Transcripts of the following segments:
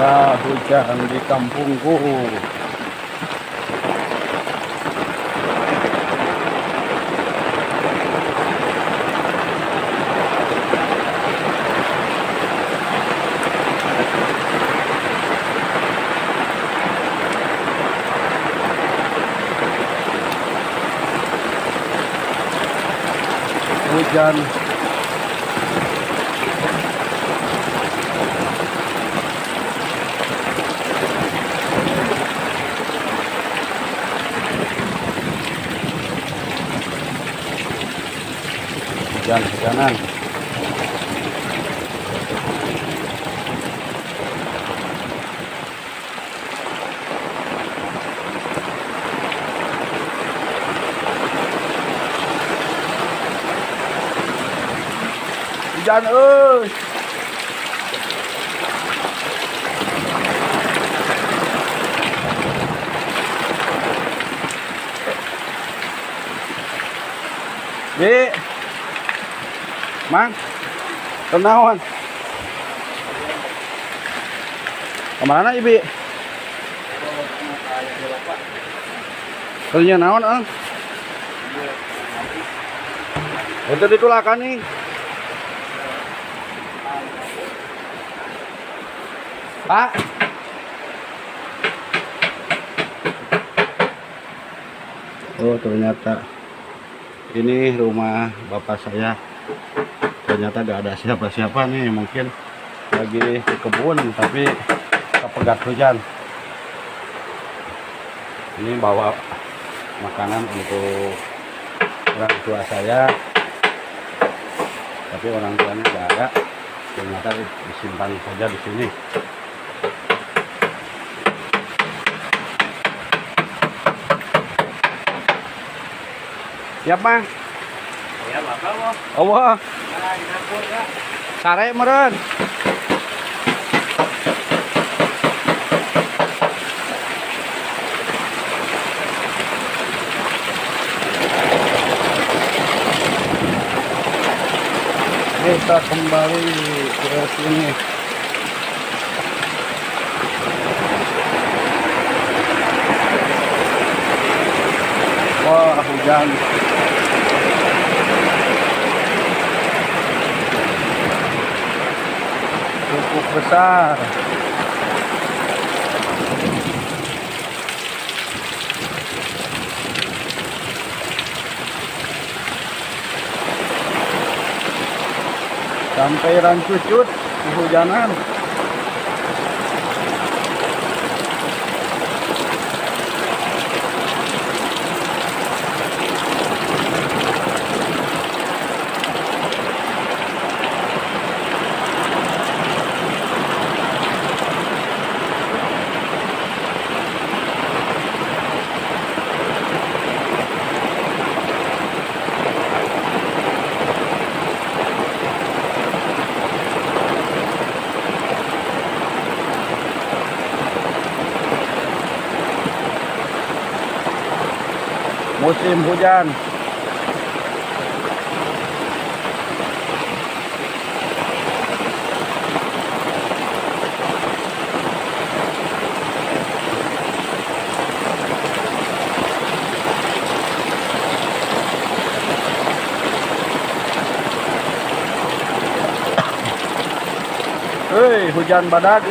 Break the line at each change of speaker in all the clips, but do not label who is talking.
Ada hujan di kampungku. Hujan. Hujan-hujanan. Hujan euy. Bi. Mang. Kunaon? Kemana, Ibi? Kerja naon, Ang? Itu ditulakan nih. Pak. Oh, ternyata ini rumah bapak saya. Ternyata gak ada siapa-siapa nih, mungkin lagi ke kebun tapi kepegat hujan. Ini bawa makanan untuk orang tua saya, tapi orang tuanya gak ada. Ternyata disimpan saja di sini. Siap, Mang?
Ya, Bapak mau.
Oh, wah.
Nah, di dapur ya.
Sare meureun. Kita kembali ke sini. Wah, hujan. Cukup besar. Sampai rancucut kehujanan. Musim hujan. Hei, hujan badak.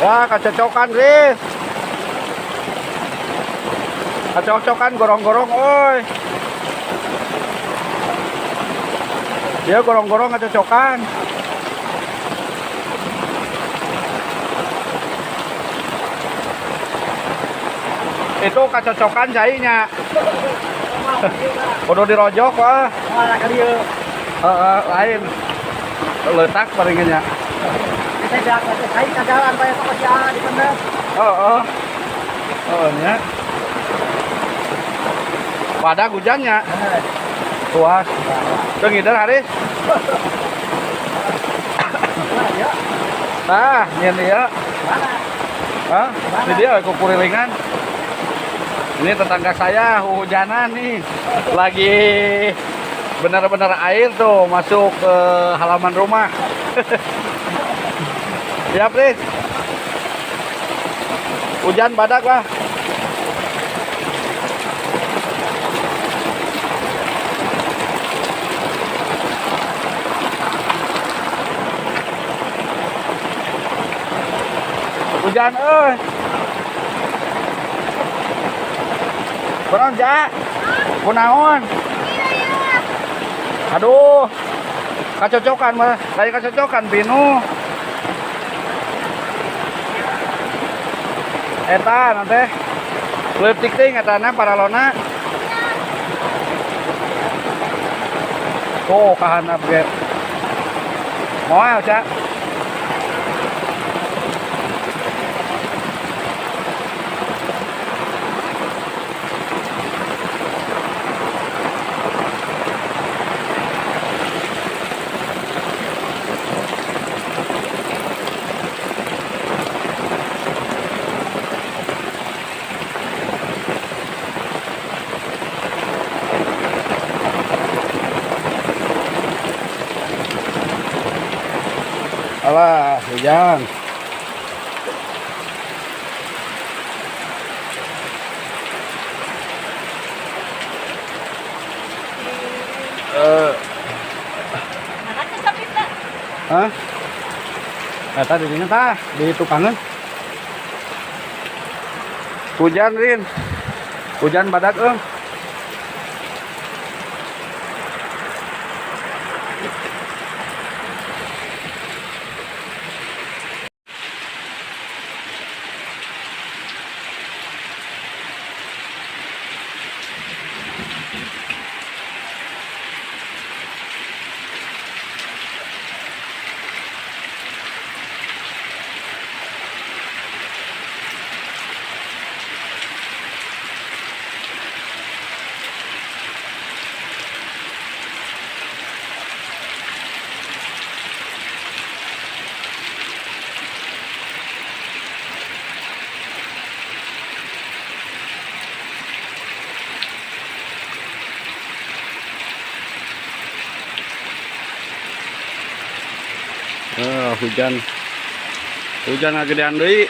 Wah, kacocokan, Riz. Kacocokan gorong-gorong, oi. Dia gorong-gorong kacocokan. Itu kacocokan cainya. Kudu dirojok, wah.
Malah kali ya.
Heeh, lain. Letak palingannya.
Saya saya ke jalan Pak ya si A di bener.
Oh. Oh, nya. Badak hujannya. Puas. Teu ngider, Haris.
Mana ya?
Tah, nyeun ieu.
Mana?
Hah? Di dia kukurilingan. Ini tetangga saya hujanan nih. Lagi benar-benar air tuh masuk ke halaman rumah. Ya, Pris. Hujan badak lah. Hujan euy. Kunaon, Ja? Kunaon? Aduh. Kacocokan mah, kayak kacocokan pinu. Eta nanti leutik teh ngatana paralona. Tuh kahanap ge. Moal, Ca. Alah, hujan.
Mana tuh sapita?
Hah? Eta di dinya tah, di tukangan. Hujan, Rin. Hujan badak euy. Hujan. Hujan ngagedean deui.